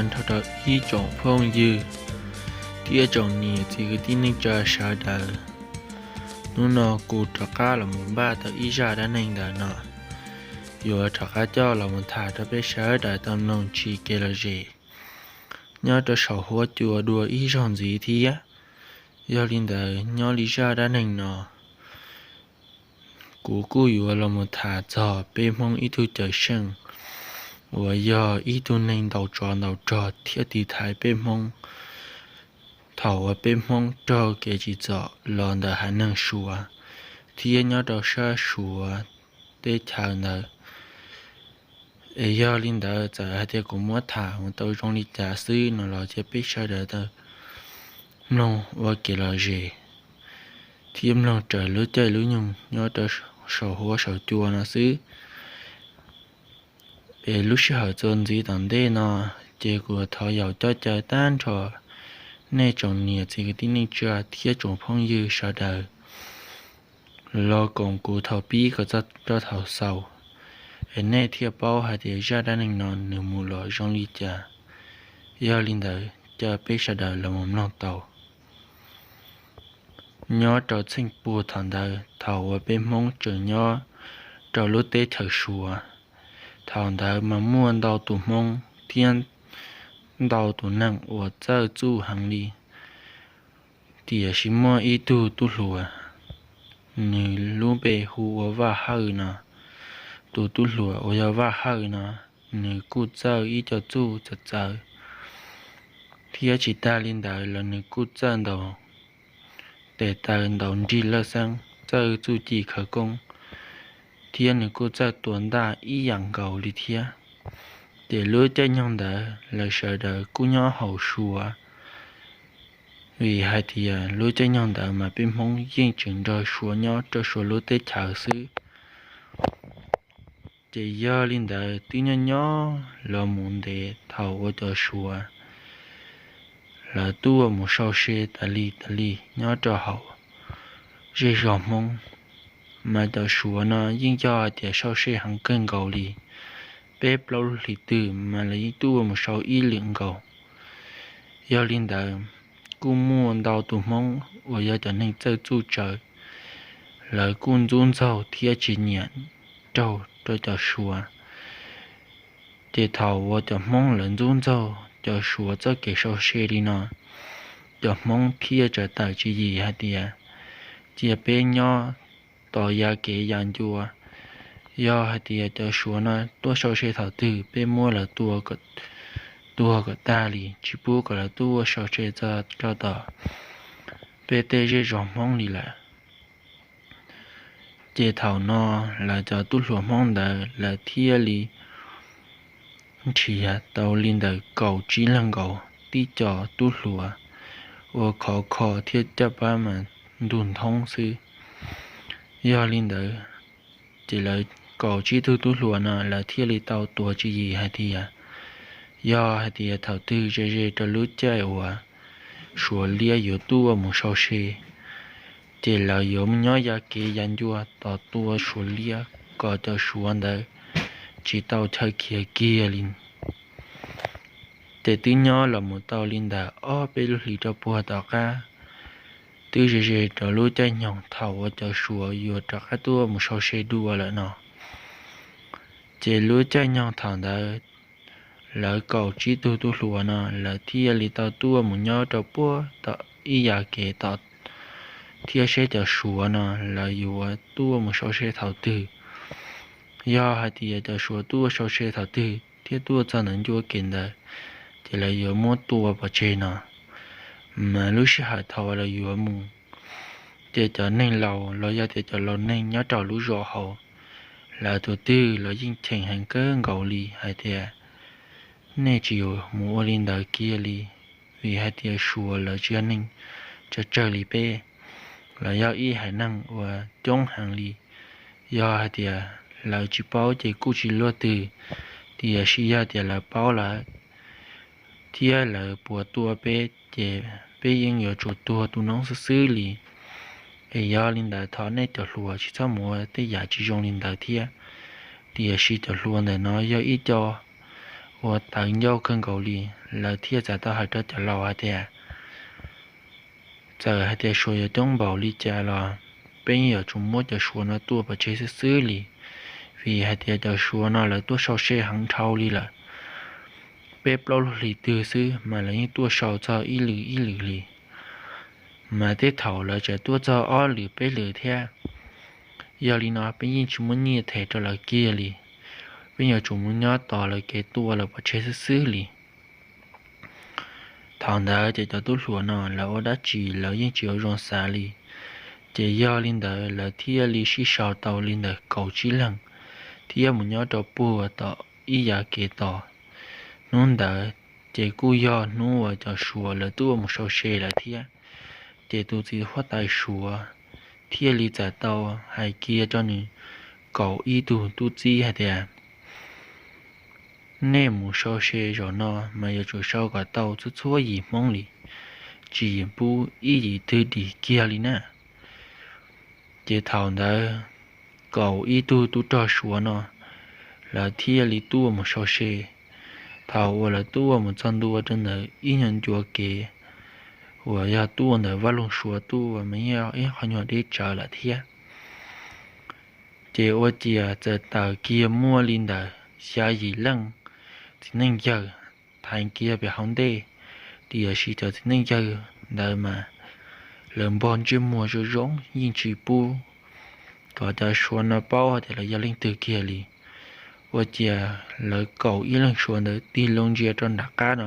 nrog rau ib tsoom phooj ywg thiab tsoom niam txiv kwv tij neej tsa sawv daws. Hnub no kuv rov qab los mus npaj tau ib zaj dab neeg ntawm no, yuav rov qab coj los mus tham rau peb sawv daws tau mloog tsis kev lom zem nyob rau saum huab cua dua ib zaug ntxiv thiab. Yog li ntawd nyob li zaj dab neeg no, kuv kuj yuav los mus tham txog peb Hmoob ib tug cawm seej uas yog ib tug neeg ntaus tsov ntaus rog thiab tiv thaiv peb Hmoob thaum uas peb Hmoob raug kev tsim txom los ntawm haiv neeg Suav thiab nyob rau sab Suav teb chaws ntawd. Es yog li ntawd txawm hais tias kuv muab tham mus tau zoo li cas xwb no los cia peb sawv daws tau mloog ua kev lom zem thiab mloog raws lub caij lub nyoog nyob rau saum huab saum cua no xwb. Es lub sij hawm txuas ntxiv tom ntej no, ces kuv thov yaum coj caw tag nrho nej tsoom niam txiv kwv tij neej tsa thiab tsoom phooj ywg sawv daws los koom kuv thaum pib kom txog rau thaum xaus, es nej thiaj paub hais tias zaj dab neeg no nws mus los zoo li cas. Yog li ntawd cia peb sawv daws los mus mloog tau. Nyob rau txheej puag thaum ntawd thaum uas peb Hmoob tseem nyob rau lub teb chaws Suav, thaum ntawd mas muaj ntau tus Hmoob thiab ntau tus neeg uas txawj txuj heev li. Tiam sis muaj ib tug tub hluas, nws lub npe hu ua Vaj Hawj no. Tus tub hluas uas yog Vaj Hawj no, nws kuj txawj ib co txuj txawv txawv, thiab tsis tag li ntawd los nws kuj txawj ntaus tes taw ntaus nrig laj xeeb, txawj txuj ci khawv koob, thiab nws kuj txawj tua ntaj ib yam nkaus li thiab. Ces lub caij nyoog ntawd lawv sawv daws kuj nyob hauv Suav, vim hais tias lub caij nyoog ntawd mas peb Hmoob yeej tseem nrog Suav nyob rau Suav lub teb chaws xwb. Ces yog li ntawd twb nyob nyob los mus ntev thaum uas cov Suav lawv tuaj mus sau se tas li tas li nyob rau hauv zej zos Hmoob, mas cov Suav no yeej yog hais tias sau se heev kawg nkaus li. Peb plaub lub hlis twg mas lawv yeej tuaj mus sau ib lwm nkaus. Yog li ntawd, kuj muaj ntau tus Hmoob uas yog cov neeg txawj txuj tsawv, lawv kuj ntxub ntxaug thiab tsis nyiam raug rau cov Suav. Ces thaum uas cov Hmoob lawv ntxub ntxaug cov Suav txoj kev sau se li no, cov Hmoob thiaj tsa tawm tswv yim hais tias, cia peb nyob tos ya kev ya ncua. Yog hais tias cov Suav no tuaj sau se thaum twg, peb muab lawv tua, tua kom tag li, tsis pub kom lawv tuaj sau se txog rau tom peb tej zej zos Hmoob li lawm. Ces thaum no lawv cov tub hluas Hmoob ntawd lawv thiaj li nrhiav tau li ntawm kaum tsib leeg nkaus tib co tub hluas uas khov kho thiab caj pab mas ntug nthoob xwb. Yog li ntawd, ces lawv kaum tsib tug tub hluas no lawv thiaj li tau tuav tswv yim hais tias, yog hais tias thaum twg ze ze rau lub caij uas Suav liab yuav tuaj mus sau se, ces lawv yuav nyob ya kev ya ncua tos tua Suav liab kom cov Suav ntawd tsis tau chaw khiav kiag li. Ces twb nyob los mus tau li ntawm ob peb lub hlis rau puag tom qab, twb ze ze rau lub caij nyoog thaum uas cov Suav yuav rov qab tuaj mus sau se dua lawm no. Ces lub caij nyoog thaum ntawd, lawv kaum tsib tug tub hluas no lawv thiaj li tau tuaj mus nyob rau puag tom ib yam kev tom thiab seb cov Suav no lawv yuav tuaj mus sau se thaum twg. Yog hais tias cov Suav tuaj sau se thaum twg thiab tuaj txog ntawm ncua kev ntawd, ces lawv yuav muab tua pov tseg no. Mas lub sij hawm thaum uas lawv yuav mus, ces cov neeg laus los yog tias cov laus neeg nyob rau lub zos hauv, lawv tus twg los yeej cheem heev kawg nkaus li hais tias, nej tsis yuav mus ua li ntawd kiag li, vim hais tias Suav lawv tsis yog neeg tsawg tsawg li peb, lawv yog ib haiv neeg uas coob heev li. Yog hais tias lawv tsis paub ces kuj tsis luaj twg, tiam sis yog tias lawv paub lawm thiab lawv puas tua peb ces peb yeej yuav tsum tuag tu noob xwb xwb li. Es yog li ntawd thov nej cov hluas tsis txhob mus ua tej yam tsis zoo li ntawd thiab. Tiam sis cov hluas ntawm no yog ib co uas tawv ncauj kawg nkaus li. Lawv thiaj txawm tau hais rau cov laus hais tias, txawm hais tias suav yuav coob npaum li cas los peb yeej yuav tsum muab cov suav no tua pov tseg xwb xwb li, vim hais tias cov suav no lawv tuaj sau se heev dhau li lawm. Peb plaub lub hlis twg xwb mas lawv yeej tuaj sau txog ib lwm ib lwm li, mas tej thaum lawv tseem tuaj txog ob lwm peb lwm thiab. Yog li no peb yeej tsis muaj nyiaj them rau lawv kiag li, peb yuav tsum mus nyob tos lawv kev tua lawm pov tseg xwb xwb li. Thaum ntawd ces cov tub hluas no lawv ua dab tsi lawv yeej tsis ua zoo xav li. Ces yog li ntawd lawv thiaj li sib sau tau li ntawm kaum tsib leeg thiab mus nyob rau puag tom ib yav kev tos. Hnub ntawd ces kuj yog hnub uas cov suav lawv tuaj mus sau se lawm thiab. Ces tus txiv huab tais suav thiaj li txawm tau hais kiag rau nws kaum ib tug tub txib hais tias, nej mus sau se zaum no mas yuav tsum sau kom tau txhua txhua yim hmoob li, tsis pub ib yim twg dim kiag li na. Ces thaum ntawd kaum ib tug tub rog suav no lawv thiaj li tuaj mus sau se. Thaum uas lawv tuaj mus txog ntua rau ntawm ib nyuag ncua kev uas yog tuaj ntawm vaj loog suav tuaj mas yog ib qhov nyuag deb tsawv lawm thiab. Ces ua ciav txawm tawm kiag muaj li ntawm xya yim leej txiv neej yawg thaiv kiag pem hauv ntej. Tiam sis cov txiv neej yawg ntawd mas lawv npog ntsej muag zoo zoo yeej tsis pub kom cov suav no paub tias lawv yog leej twg kiag li. Ua ciav lawv kaum ib leeg suav ntawd tig loo ntsia rau nram qab no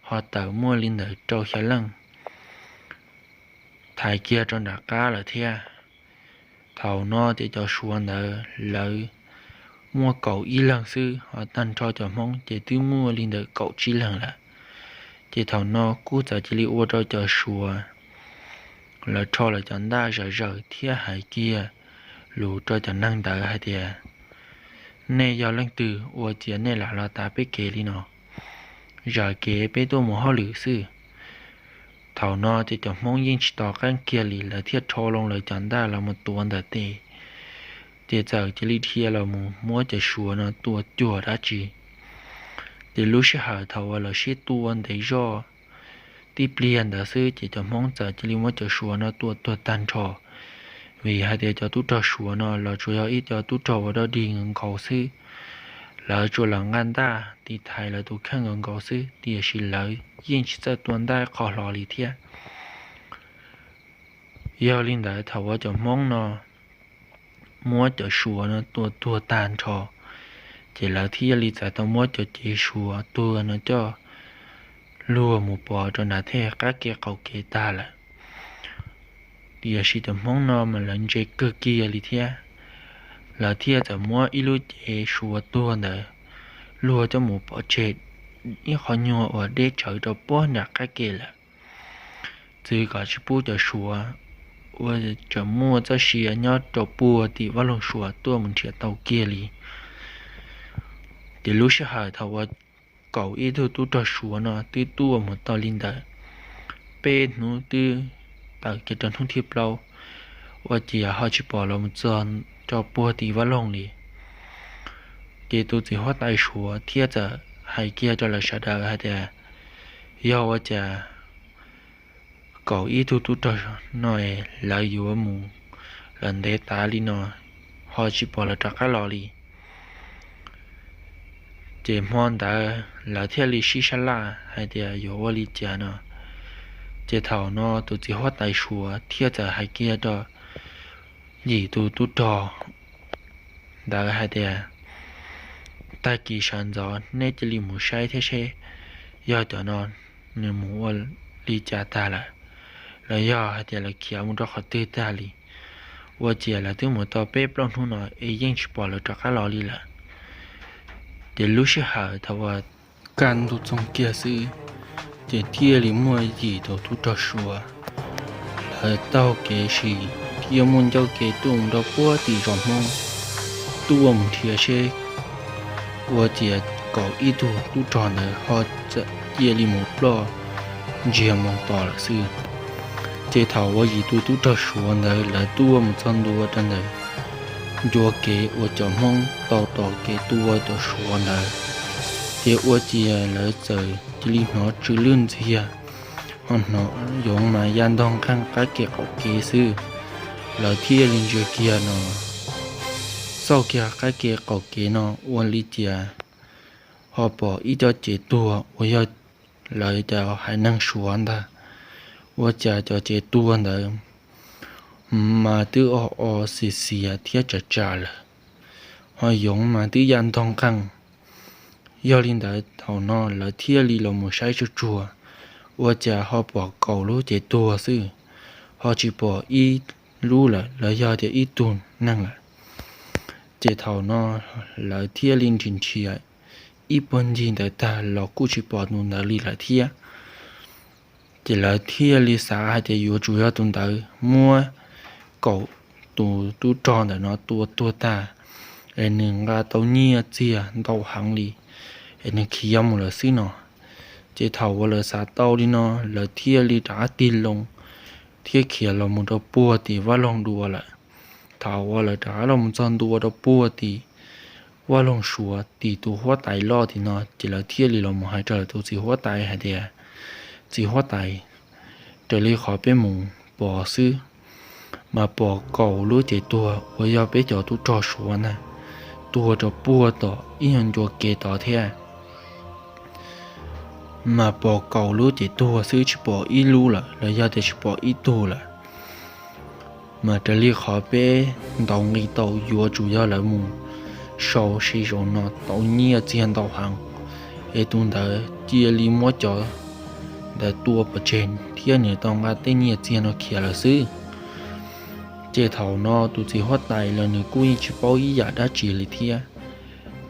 ho tawm muaj li ntawm rau xya leej thaiv kiag rau nram qab lawm thiab. Thaum no ces cov suav ntawd lawv muaj kaum ib leeg xwb, ho tag nrho cov hmoob ces twb muaj li ntawm kaum tsib leeg lawm. Ces thaum no kuj txawm cia li ua rau cov suav lawv rho lawv cov ntaj zom zaws thiab hais kiag lus rau cov neeg ntawd hais tias, nej yog leej twg ua ciav nej lam los tav peb kev li no? Zam kev peb tuaj mus hauj lwm xwb. Thaum no ces cov hmoob yeej tsis tos qab kiag li, lawv thiaj rho loo lawv cov ntaj los mus tuav ntawm tes, ces txawm cia li dhia los mus muab cov suav no tua cuag dab tsi. Ces lub sij hawm thaum uas lawv sib tua ntev zog tib pliag ntawd xwb ces cov hmoob txawm cia li muab cov suav no tua tuag tag nrho. Vim hais tias cov tub rog suav no los tsuas yog ib co tub rog uas dog dig nkaus nkaus xwb. Lawv tsuas los nqa ntaj tiv thaiv lawv tus kheej nkaus nkaus xwb, tiam sis lawv yeej tsis txawj tua ntaj qhov hlo li thiab. Yog li ntawd thaum uas cov hmoob no muab cov suav no tua tuag tag nrho, ces lawv thiaj li txawm tau muab cov cev suav tuag no coj luag mus pov rau nram thej qab kev qaum kev tag lawm. Tiam sis cov hmoob no mas lawv ntse kawg kiag li thiab, lawv thiaj txawm muab ib lub cev suav tuag ntawd luag coj mus pov tseg ib qhov nyuag uas deb tsawv rau puag nram qab kev lawm, txwv kom tsis pub cov suav uas tseem muaj txoj sia nyob rau puag tim vaj loog suav tuaj mus nrhiav tau kiag li. Ces lub sij hawm thaum uas kaum ib tug tub rog suav no twb tuaj mus tau li ntawm peb hnub twb tawm kiag rau hnub thib plaub, ua ciav ho tsis pom los mus txog rau puag tim vaj loog li. Ces tus txiv huab tais suav thiaj txawm hais kiag rau lawv sawv daws hais tias, yog ua cas kaum ib tug tub rog no lawv yuav mus lawm ntev tas li no ho tsis pom lawv rov qab los li? Ces hmo ntawd lawv thiaj li sib sab laj hais tias yuav ua li cas no. Ces thaum no tus txiv huab tais suav thiaj txawm hais kiag rau yim tus tub rog ntawd hais tias, tag kis sawv ntxov nej cia li mus saib thiab seb yog cov no nws mus ua li cas tag lawm, los yog hais tias lawv khiav mus rau qhov twg tag li. Ua ciav lawv twb mus tau peb plaub hnub no es yeej tsis pom lawv rov qab los li lawm. Ces lub sij hawm thaum uas kaj ntug txoog kiag xwb, ces thiaj li muaj yim tus tub rog suav, lawv taug kev sim thiaj muaj ncauj kev tuaj mus rau puag tim zos hmoob, tuaj mus nrhiav seb ua ciav kaum ib tug tub rog ntawd ho txawm cia li mus ploj ntsiag moo to lawm xwb. Ces thaum uas yim tus tub rog suav ntawd lawv tuaj mus txog ntua rau ntawm ncua kev uas cov hmoob tau tos kev tua cov suav ntawd, Ces ua ciav lawv txawm cia li hnov tsw lwj ntxiag, ho hnov yoov mas ya ntog nqeeg qab kev qaum kev xwb. Lawv thiaj li ntsia kiag no, xauj kiag qab kev qaum kev no ua li cas ho pom ib co cev tuag uas yog lawv cov haiv neeg Suav ntag. Ua cas cov cev tuag ntawd mas twb o o xiav xiav thiab tsav tsav lawm, ho yoov mas twb ya ntog nqeeg. Yog li ntawd thaum no lawv thiaj li los mus saib tsuag tsuag, ua cas ho pom kaum lub cev tuag xwb, ho tsis pom ib lub lawm los yog tias ib tug neeg lawm. Ces thaum no lawv thiaj li nrhiav nrhiav ib puag ncig ntawd tag los kuj tsis pom tus ntawd li lawm thiab. Ces lawv thiaj li xav hais tias yuav tsum yog tus ntawd muab kaum tus tub rog ntawm no tua tuag tag, es nws nqa tau nyiaj txiag ntau heev li, es nws khiav mus lawm xwb no. Ces thaum uas lawv xav tau li no, lawv thiaj li rov qab tig loo thiab khiav los mus rau puag tim vaj loog dua lawm. Thaum uas lawv rov qab los mus txog ntua rau puag tim vaj loog Suav tim tus huab tais loj tim no, ces lawv thiaj li los mus hais rau lawv tus txiv huab tais hais tias, Txiv huab tais, raws li qhov peb mus pom xwb, mas pom kaum lub cev tuag uas yog peb cov tub rog Suav ntag, tuag rau puag tom ib nyuag ncua kev tod thiab. Mas pom kaum lub cev tuag xwb, tsis pom ib lub lawm los yog tias tsis pom ib tug lawm. Mas raws li qhov peb ntaus nqi tau yuav tsum yog lawv mus sau se zaum no tau nyiaj txiag ntau heev, es tus ntawd cia li muab cov ntawd tua pov tseg thiab nws tau nqa tej nyiaj txiag no khiav lawm xwb. Ces thaum no tus txiv huab tais los nws kuj yeej tsis paub ib yam dab tsi li thiab,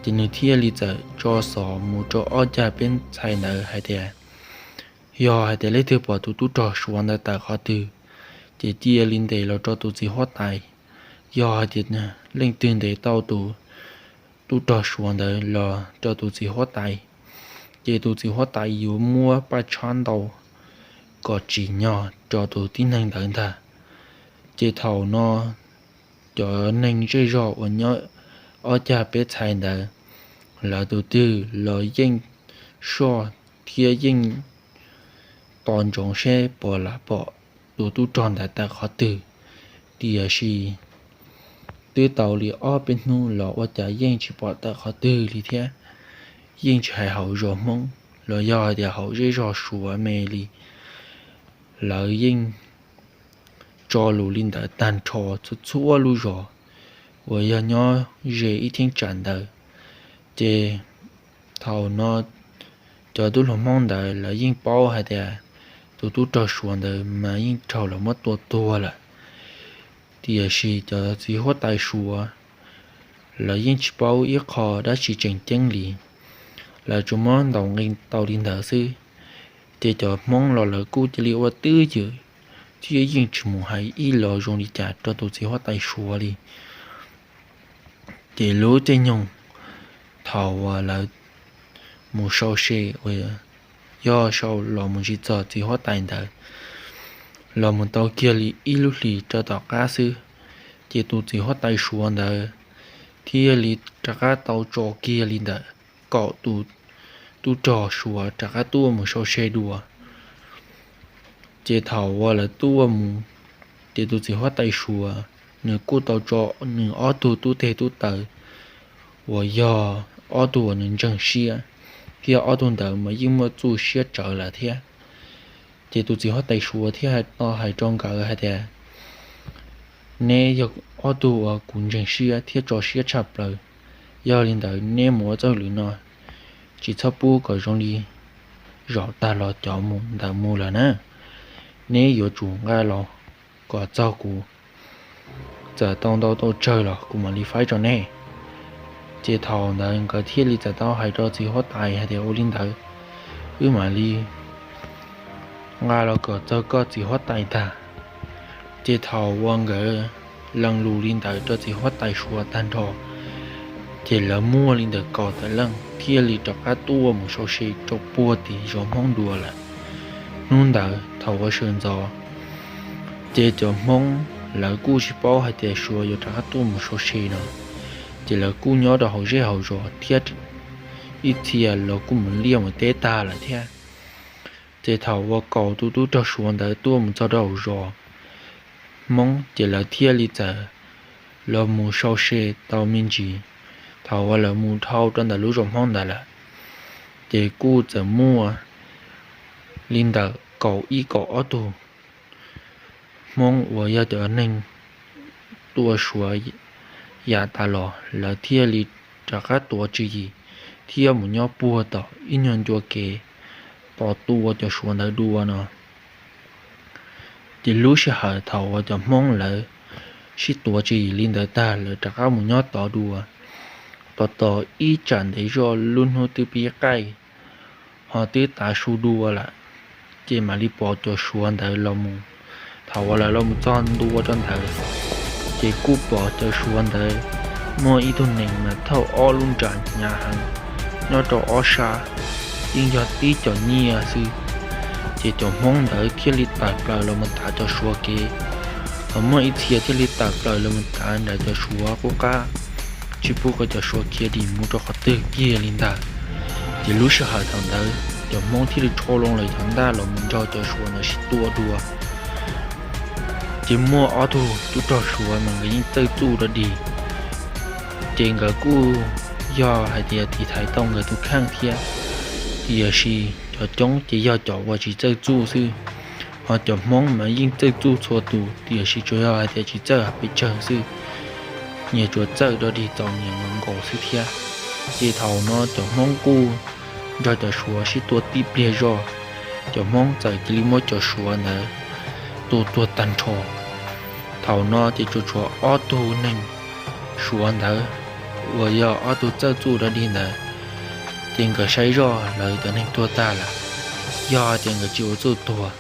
ces nws thiaj li txawm tso xov mus rau ob cag peb txhais ntawd hais tias, yog hais tias leej twg pom tus tub rog Suav ntawd tawm qhov twg, ces cia li ntes los rau tus txiv huab tais. Yog hais tias leej twg ntes tau tus tub rog Suav ntawd los rau tus txiv huab tais, ces tus txiv huab tais yuav muab paj tshab ntau kom tsim nyog rau tus tib neeg ntawd ntag. Ces thaum no cov neeg zej zog uas nyob ob cag peb txhais ntawd, lawv tus twg los yeej soj thiab yeej tos ntsoov seb puas lam pom tus tub rog ntawd tawm qhov twg. Tiam sis twb tau li ob peb hnub los ua cas yeej tsis pom tawm qhov twg li thiab. Yeej tsis hais hauv zos Hmoob los yog hais tias hauv zej zog Suav me li, lawv yeej tso lus li ntawd tag nrho txhua txhua lub zos uas yog nyob ze ib cheeb tsam ntawd. Ces thaum no cov tub hluas Hmoob ntawd lawv yeej paub hais tias tus tub rog Suav ntawd mas yeej raug lawv muab tua tuag lawm. Tiam sis cov txiv huab tais Suav lawv yeej tsis paub ib qho dab tsi tseem ceeb li, lawv tsuas muab ntaus nqi tau li ntawd xwb. Ces cov Hmoob los lawv kuj cia li ua twj ywm thiab yeej tsis mus hais ib lo zoo li cas rau tus txiv huab tais Suav li. Ces lub caij nyoog thaum uas lawv mus sau se uas yog sau los mus tsis txog txiv huab tais ntawd, los mus tau kiag li ib lub hlis rau tom qab xwb, ces tus txiv huab tais Suav ntawd thiaj li rov qab tau tso kiag li ntawm kaum tus tub rog Suav rov qab tuaj mus sau se dua. Ces thaum uas lawv tuaj mus, ces tus txiv huab tais Suav nws kuj tau tso nws ob tug tub teg tub taw uas yog ob tug uas nws ntseeg siab, thiab ob tug ntawd mas yeej muaj txuj siab tsawv lawm thiab. Ces tus txiv huab tais Suav thiaj hais rau nkawd hais tias, neb yog ob tug uas kuv ntseeg siab thiab tso siab tshaj plaws. Yog li ntawd neb mus ua txoj hauj lwm no tsis txhob pub kom zoo li zaum tag los cov mus ntawd mus lawm na. Neb yuav tsum nqa los kom txog kuv txawm tau ntau tau tsawg los kuv mam li faib rau neb. Ces thaum ntawd nkawd thiaj li txawm tau hais rau txiv huab tais hais tias, ua li ntawd wb mam li nqa los kom txog koj txiv huab tais ntag. Ces thaum uas nkawd lees lus li ntawd rau txiv huab tais Suav tag nrho, ces lawv muaj li ntawm kaum tawm leej thiaj li rov qab tuaj mus sau se rau puag tim zos Hmoob dua lawm. Hnub ntawd thaum uas sawv ntxov, ces cov Hmoob lawv kuj tsis paub hais tias Suav yuav rov qab tuaj mus sau se no, ces lawv kuj nyob rau hauv zej hauv zos thiab ib txhia los kuj mus liaj mus teb tag lawm thiab. Ces thaum uas kaum tus tub rog Suav ntawd tuaj mus txog rau hauv zos Hmoob ces lawv thiaj li txawm los mus sau se tau me ntsis. Thaum uas lawv mus dhau rau ntawm lub zos Hmoob ntawd lawm, ces kuj txawm muaj li ntawm kaum ib kaum ob tug Hmoob uas yog cov neeg tua Suav yam tas los, lawv thiaj li rov qab tuav tswv yim thiab mus nyob puag tom ib nyuag ncua kev tos tua cov Suav ntawd dua no. Ces lub sij hawm thaum uas cov Hmoob lawv sib tuav tswv yim li ntawd tag, lawv rov qab mus nyob tod dua. Tos tos ib tsam ntev zog lub hnub twb pib qaij, ho twb tav su dua lawm, ces mam li pom cov Suav ntawd los mus. Thaum uas lawv los mus txog ntua rau ntawd, ces kuj pom cov Suav ntawd muaj ib tug nees mas thauj ob lub nra hnyav heev, nyob rau ob sab, yeej yog tib co nyiaj xwb. Ces cov Hmoob ntawd thiaj li tawm plaws los mus tav cov Suav kev, ho muaj ib txhia thiaj li tawm plaws los mus tav nram cov Suav qub qab, tsis pub kom cov Suav khiav dim mus rau qhov twg kiag li ntag. Ces lub sij hawm thaum ntawd cov Hmoob thiaj li rho loo lawv cov ntaj los mus nrog cov Suav ntawd sib tua dua. Ces muaj ob tug tub rog Suav mas nkawd yeej txawj txuj dog dig, ces nkawd kuj yog hais tias tiv thaiv tau nkawd tus kheej thiab. Tiam sis cov coob ces yog cov uas tsis txawj txuj xwb, ho cov Hmoob mas yeej txawj txuj txhua tus, tiam sis tsuas yog hais tias tsis txawj pes tsawg xwb, nyias tsuas txawj dog dig txaus nyias nkaus nkaus xwb thiab. Ces thaum no cov Hmoob kuj nrog cov Suav sib tua tib pliag zog, cov Hmoob txawm cia li muab cov Suav ntawd tua tuag tag nrho. Thaum no ces tsuas tshuav ob tug neeg Suav ntawd uas yog ob tug txawj txuj dog dig ntawd, ces nkawd saib zoj lawv cov neeg tuag tag lawm, yog tias nkawd tsis ua txuj tuag,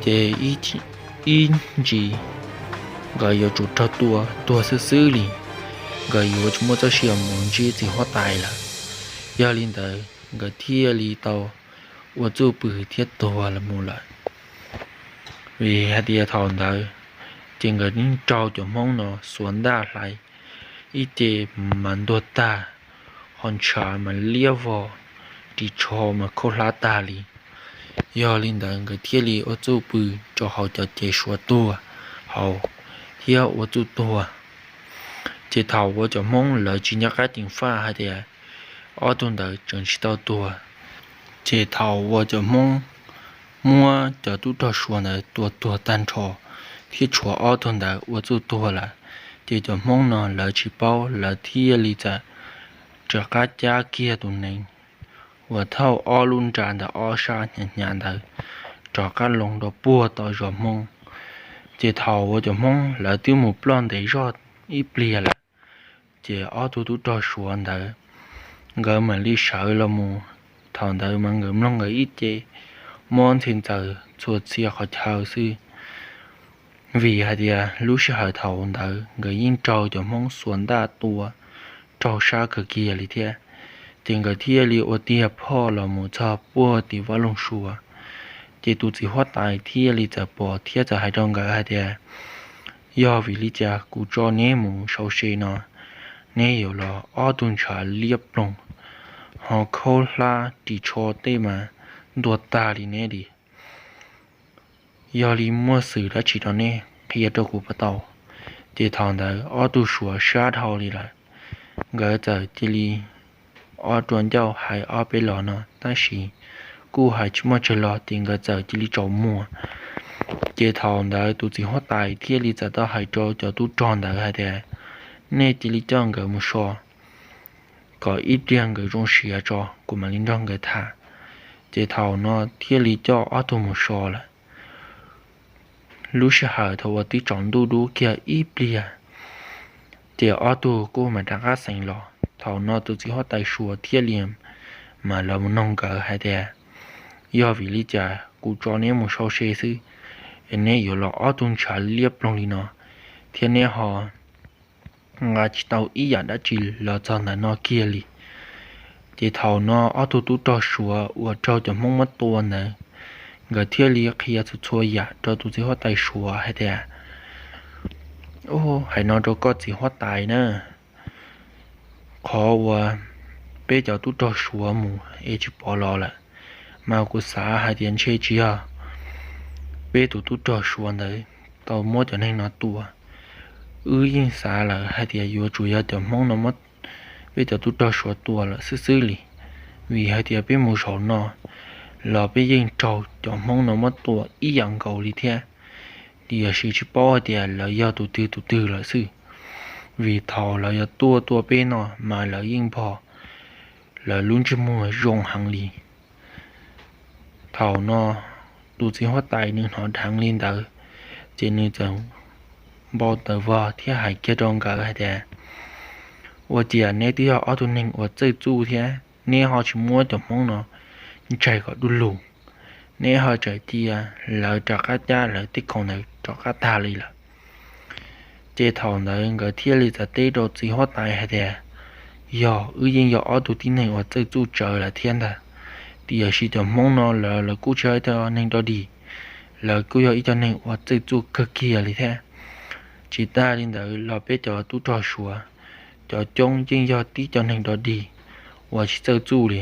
ces ib ntsis nkawd yuav tsum raug tua tuag xwb xwb li, nkawd yuav tsis muaj txoj sia mus ntsib txiv huab tais lawm. Yog li ntawd nkawd thiaj li tau ua txuj pw thiab tuag los mus lawm. Vim hais tias thaum ntawd ces nkawd yeej raug cov Hmoob no xuas ntaj hlais ib ce mas ntuag tag, ho ntshav mas liab vog, ris tsho mas khaub hlab tag li. Yog li ntawd nkawd thiaj li ua txuj pw rau hauv cov cev Suav tuag hauv thiab ua txuj tuag. Ces thaum uas cov Hmoob lawv tsis nco qab ceev faj hais tias ob tug ntawd tseem tsis tau tuag, ces thaum uas cov Hmoob muab cov tub rog Suav ntawd tua tuag tag nrho thiab tshuav ob tug ntawd ua txuj tuag lawm, ces cov Hmoob no lawv tsis paub, lawv thiaj li txawm rov qab cab kiag tus nees uas thauj ob lub nra ntawm ob sab hnyav hnyav ntawd rov qab loo rau puag tom zos Hmoob. Ces thaum uas cov Hmoob lawv twb mus ploj ntev zog ib pliag lawm, ces ob tug tub rog Suav ntawd nkawd mam li sawv los mus. Thaum ntawd mas nkawd mloog nkawd ib ce mob ntxhi ntxaws txhua txhia qhov chaw xwb, vim hais tias lub sij hawm thaum ntawd nkawd yeej raug cov Hmoob xuas ntaj tua raug sab kawg kiag li thiab. Ces nkawd thiaj li ua tiag phoj los mus txog puag tim Vaj Loog Suav. Ces tus txiv huab tais thiaj li txawm pom thiab txawm hais rau nkawd hais tias, yog vim li cas kuv tso neb mus sau se no, neb yuav los ob tug ntshav liab ploog, ho khaub hlab ris tsho tej mas ntuag tag li neb li. Yog li muaj xwm dab tsi no nej qhia rau kuv puas tau? Ces thaum ntawd ob tug Suav sab dhau li lawm, nkawd txawm cia li ob rua ncauj hais ob peb los no tab sis kuj hais tsis muaj tsawg los ces nkawd txawm cia li tsaus muag. Ces thaum ntawd tus txiv huab tais thiaj li txawm tau hais rau cov tub rog ntawd hais tias, nej cia li coj nkawd mus so kom ib pliag nkawd zoo siav tso kuv mam li nrog nkawd tham. Ces thaum no thiaj li coj ob tug mus so lawm. Lub sij hawm thaum uas twb tsaus ntuj dub kiag ib pliag, ces ob tug kuj mam rov qab xeev los. Thaum no tus txiv huab tais Suav thiaj li mam los mus noog nkawd hais tias, yog vim li cas kuv tso neb mus sau se xwb es neb yuav los ob tug ntshav liab ploog li no, thiab neb ho nqa tsis tau ib yam dab tsi los txog ntawm no kiag li? Ces thaum no ob tug tub rog Suav uas raug cov Hmoob muab tua ntawd, nkawd thiaj li qhia txhua txhua yam rau tus txiv huab tais Suav hais tias, hais no rau koj txiv huab tais na, qhov uas peb cov tub rog Suav mus es tsis pom los lawm. Mas kuv xav hais tias ntshe tsis yog peb tus tub rog Suav ntawd tau muab cov neeg no tua. Wb yeej xav lawm hais tias yuav tsum yog cov Hmoob no muab peb cov tub rog Suav tua lawm xwb xwb li, vim hais tias peb mus zaum no los peb yeej raug cov Hmoob no muab tua ib yam nkaus li thiab. Tiam sis tsis paub hais tias lawv yog tus twg tus twg lawm xwb, vim thaum lawv yuav tuaj tua peb no mas lawv yeej npog lawv lub ntsej muag zoo heev li. Thaum no tus txiv huab tais nws hnov dheev li ntawd, ces nws txawm npau taws vog thiab hais kiag rau nkawd hais tias, ua ciav neb twb yog ob tug neeg uas txawj txuj thiab neb ho tsis muab cov Hmoob no ntsaig kom du lug, neb ho txawm cia lawv rov qab cab lawv tej khoom ntawd rov qab tag li lawm. Ces thaum ntawd nkawd thiaj li txawm teb rau txiv huab tais hais tias, yog wb yeej yog ob tug tib neeg uas txawj txuj tsawv lawm thiab ntag, tiam sis cov Hmoob no lawv lawv kuj tsis yog ib co neeg dog dig, lawv kuj yog ib co neeg uas txawj txuj kawg kiag li thiab. Tsis tas li ntawd los peb cov tub rog Suav cov coob yeej yog tib co neeg dog dig uas tsis txawj txuj li.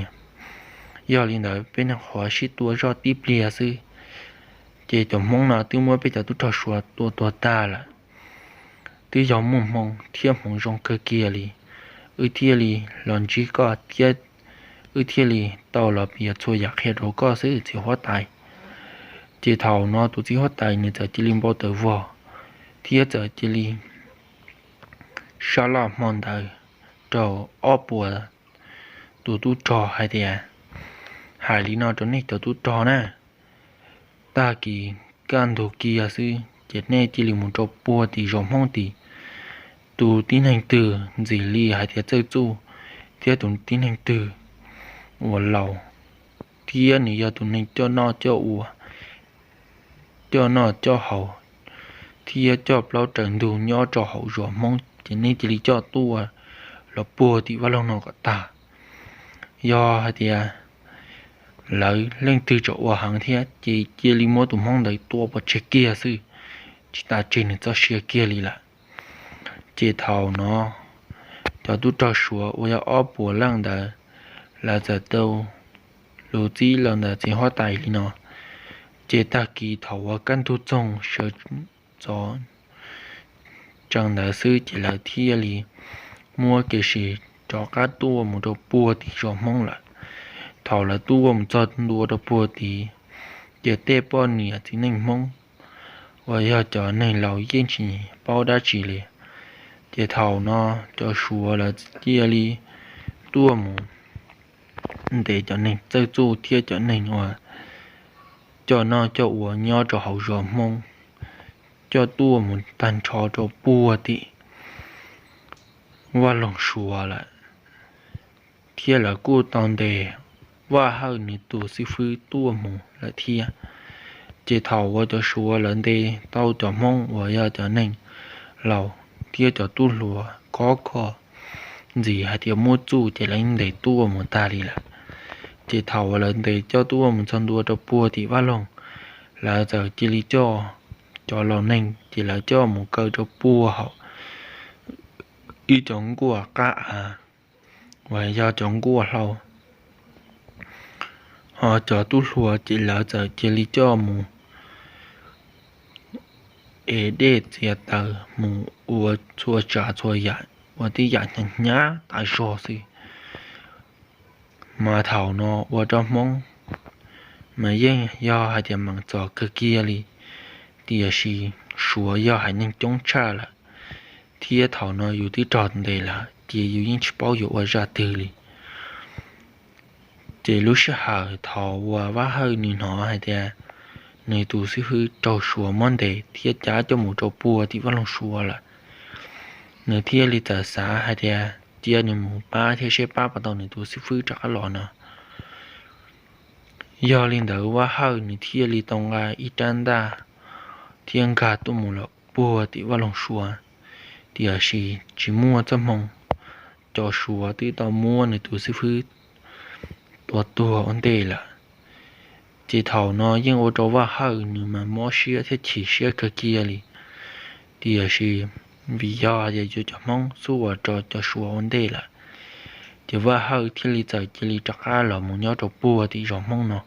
Yog li ntawd peb neeg qhuav sib tua zoj tib pliag xwb, ces cov Hmoob no twb muab peb cov tub rog Suav tua tuag tag lawm. Twb yog muaj hmoo thiab hmoov zoo kawg kiag li, wb thiaj li los ntsib koj thiab wb thiaj li tau los piav txhua yam qhia rau koj xwb txiv huab tais. Ces thaum no tus txiv huab tais nws txawm cia li npau taws vog thiab txawm cia li sab laj hmo ntawd rau ob puas tus tub rog hais tias, hais li no rau nej cov tub rog na, tag kis kaj ntug kiag xwb ces nej cia li mus rau puag tim zos Hmoob tim, tus tib neeg twg ntxim li hais tias txawj txuj thiab tus tib neeg twg uas laus thiab nws yog tus neeg coj noj coj ua, coj noj coj haus thiab coj plaub raws ntug nyob rau hauv zos Hmoob ces nej cia li coj tuaj los puag tim vaj loog no kom tag. Yog hais tias lawv leej twg tseem ua heev thiab ces cia li muab tus Hmoob ntawd tua pov tseg kiag xwb, tsis tas tseg nws txoj sia kiag li lawm. Ces thaum no cov tub rog Suav uas yog ob puas leej ntawd, lawv txawm tau lus txib los ntawm txiv huab tais li no. Ces tag kis thaum uas kaj ntug txoog sawv txov tsees ntawd xwb ces lawv thiaj li muab kev sim rov qab tuaj mus rau puag tim zos Hmoob lawm. Thaum lawv tuaj mus txog ntua rau puag tid, ces tej poj niam txiv neej Hmoob uas yog cov neeg laus yeej tsis paub dab tsi li. Ces thaum no cov Suav lawv cia li tuaj mus ntes cov neeg txawj txuj thiab cov neeg uas coj noj coj ua nyob rau hauv zos Hmoob, coj tuaj mus tag nrho rau puag tim vaj loog Suav lawm, thiab lawv kuj tau ntes Vaj Hawj nws tus xib fwb tuaj mus lawm thiab. Ces thaum uas cov Suav lawv ntes tau cov Hmoob uas yog cov neeg laus thiab cov tub hluas khov kho ntxiv hais tias muaj txuj ces lawv ntes tuaj mus tag li lawm. Ces thaum uas lawv ntes coj tuaj mus txog ntua rau puag tim vaj loog, lawv txawm cia li coj cov laus neeg ces lawv coj mus kaw rau puag hauv ib cov nkuaj qab av uas yog cov nkuaj hlau. Ho cov tub hluas ces lawv txawm cia li coj mus ev dej txiav taws mus ua txhua tsav txhua yam, ua tej yam hnyav hnyav tas zog xwb. Mas thaum no ua rau Hmoob mas yeej yog hais tias meem txom kawg kiag li, tiam sis Suav yog haiv neeg coob tshaj lawm, thiab thaum no yus twb raug ntes lawm ces yus yeej tsis paub yuav ua zaj twg li. Ces lub sij hawm thaum uas Vaj Hawj nws hnov hais tias nws tus xib fwb raug Suav muab ntes thiab cab coj mus rau puag tim vaj loog Suav lawm, nws thiaj li txawm xav hais tias cia nws mus pab thiab seb pab puas tau nws tus xib fwb rov qab los no. Yog li ntawd Vaj Hawj nws thiaj li tau nqa ib rab ntaj thiab nkag tuaj mus lawm puag tim vaj loog Suav, tiam sis tsis muaj txoj hmoo, cov Suav twb tau muab nws tus xib fwb tua tuag ua ntej lawm. Ces thaum no yeej ua rau Vaj Hawj nws mas mob siab thiab chim siab kawg kiag li, tiam sis vim yog hais tias yus cov Hmoob xub uas rau cov Suav ua ntej lawm, Ces Vaj Hawj thiaj li txawm cia li rov qab los mus nyob rau puag tim zos Hmoob no,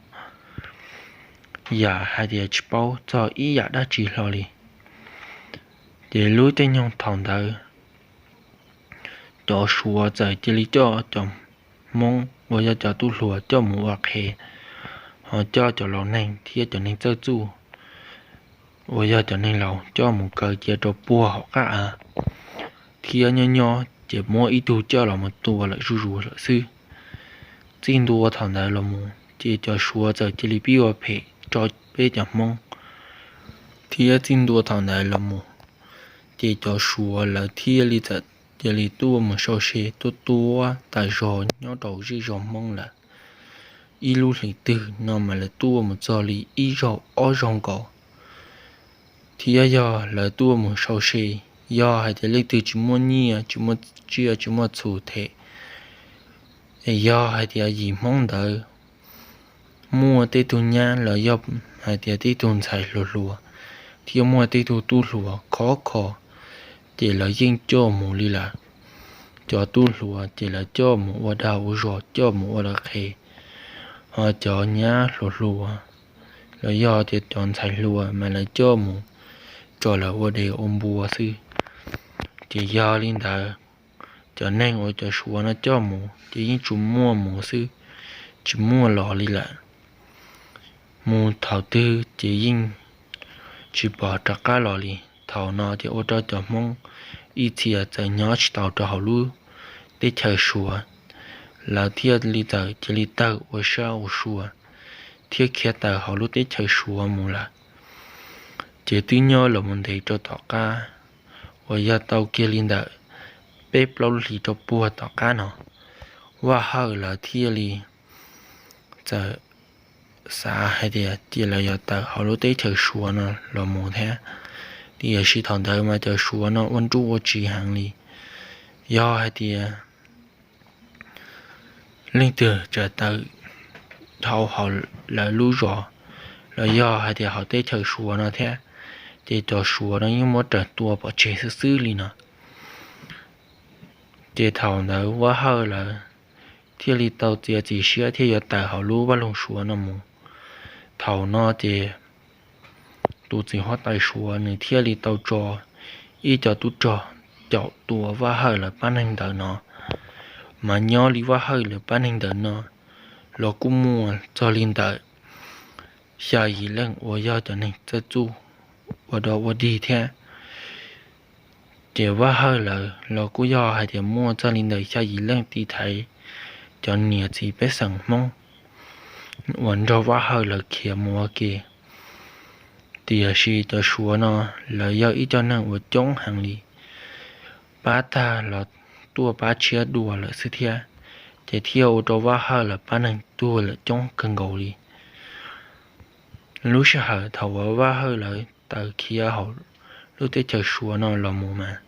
yam hais tias tsis paub txog ib yam dab tsi hlo li. Ces lub caij nyoog thaum ntawd cov Suav txawm cia li coj cov Hmoob uas yog cov tub hluas coj mus ua qhev, ho coj cov laus neeg thiab cov neeg txawj txuj uas yog cov neeg laus coj mus kaw cia rau puag hauv qab av, thiab nyob nyob ces muab ib tug coj los mus tua lawm zuj zus lawm xwb. Txij ntua thaum ntawd los mus ces cov Suav txawm cia li pib ua phem rau peb cov Hmoob, thiab txij ntua thaum ntawd los mus ces cov Suav lawv thiaj li txawm cia li tuaj mus sau se tuaj tua tas zog nyob rau zej zos Hmoob lawm. Ib lub hlis twg no mas lawv tuaj mus txog li ib zaug ob zaug nkaus, thiab yog lawv tuaj mus sau se, yog hais tias leej twg tsis muaj nyiaj tsis muaj tsiaj tsis muaj txhu them, es yog hais tias yim Hmoob ntawd muaj tej tug nyab los yog hais tias tej tug ntxhais hluas hluas, thiab muaj tej tug tub hluas khov kho, ces lawv yeej coj mus li lawm. Cov tub hluas ces lawv coj mus ua dag ua zog coj mus ua lawv qhev, ho cov nyab hluas hluas los yog tias cov ntxhais hluas mas lawv coj mus tso lawv ua dev ua npua xwb. Ces yog li ntawd, cov neeg uas cov Suav no coj mus ces yeej tsuas muaj mus xwb, tsis muaj los li lawm. Mus thaum twg ces yeej tsis pom rov qab los li. Thaum no ces ua rau cov Hmoob ib txhia txawm nyob tsis tau rau hauv lub teb chaws Suav, lawv thiaj li txawm cia li tawg ua sab ua sua thiab khiav tawm hauv lub teb chaws Suav mus lawm. Ces twb nyob los mus ntev rau tom qab uas yog tau kiag li ntawm peb plaub lub hlis rau puag tom qab no, Vaj Hawj lawv thiaj li txawm xav hais tias cia lawv yuav tawm hauv lub teb chaws Suav no los mus thiab. Tiam sis thaum ntawd mas cov Suav no ua nruj ua tsiv heev li, yog hais tias leej twg tseem tawm dhau hauv lawv lub zos los yog hais tias hauv teb chaws Suav no thiab, ces cov Suav no yeej muab raws tua pov tseg xwb xwb li no. Ces thaum ntawd Vaj Hawj lawv thiaj li tau txiav txim siab thiaj yuav tawm hauv lub vaj loog Suav no mus. Thaum no ces tus txiv huab tais Suav nws thiaj li tau tso ib co tub rog caum tua Vaj Hawj lawv pab neeg ntawd no. Mas nyob li Vaj Hawj lawv pab neeg ntawd no los kuj muaj txog li ntawm xya yim leej uas yog cov neeg txawj txuj ua dog ua dig thiab. Ces Vaj Hawj lawv los kuj yog hais tias muaj txog li ntawm xya yim leej tiv thaiv cov niam txiv pej xeem Hmoob uas nrog Vaj Hawj lawv khiav mus ua ke. Tiam sis cov Suav no lawv yog ib co neeg uas coob heev li, pab tag los tuaj pab tshiab dua lawm xwb thiab, ces thiaj ua rau Vaj Hawj lawv pab neeg tuag lawm coob kawg nkaus li. Lub sij hawm thaum uas Vaj Hawj lawv tawm khiav hauv lub teb chaws Suav no los mus mas,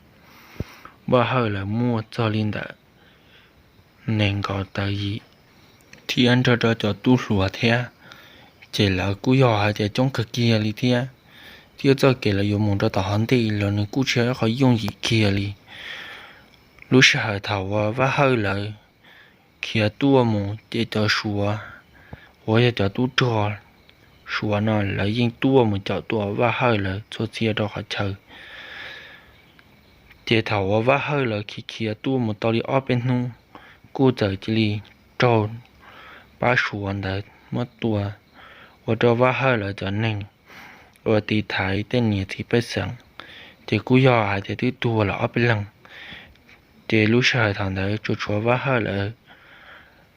Vaj Hawj lawv muaj txog li ntawm nees nkaum tawm yim thiab nrog rau cov tub hluas thiab, ces lawv kuj yog hais tias coob kawg kiag li thiab. Thiab txoj kev lawv yuav mus rau tom hov ntej los nws kuj tsis yog ib qho yooj yim kiag li. Lub sij hawm thaum uas Vaj Hawj lawv khiav tuaj mus ces cov Suav uas yog cov tub rog Suav no lawv yeej tuaj mus caum tua Vaj Hawj lawv txhua txhia rau qhov chaw. Ces thaum uas Vaj Hawj lawv khiav khiav tuaj mus tau li ob peb hnub, kuj txawm cia li raug pab Suav ntawd muab tua, ua rau Vaj Hawj lawv cov neeg uas tiv thaiv tej niam txiv pej xeem, ces kuj yog hais tias twb tuag lawm ob peb leeg. Ces lub sij hawm thaum ntawd tsuas tshuav Vaj Hawj lawv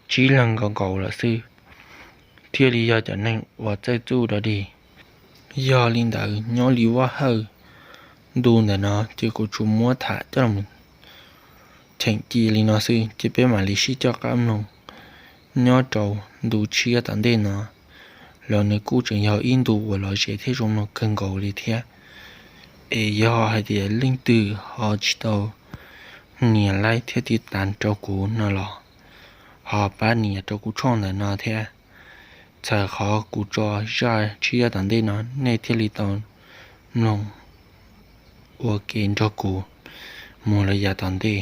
tsib leeg nkaus nkaus lawm xwb, thiaj li yog cov neeg uas txawj txuj dog dig. Yog li ntawd nyob li Vaj Hawj ntu ntawm no ces kuv tsuas muab tham coj los cheem cia li no xwb, ces peb mam li sib coj qab mloog nyob rau ntu tshiab tom ntej no, los nws kuj tseem yog ib ntu uas lom zem thiab zoo mloog kawg nkaus li thiab. Es yog hais tias leej twg ho tsis tau nias like thiab tiv tas rau kuv no los ho pab nias rau kuv tshooj ntawm no thiab. Txhawm qhov kuv tso zaj tshiab tom ntej no nej thiaj li tau mloog ua ke nrog kuv mus lawm yav tom ntej.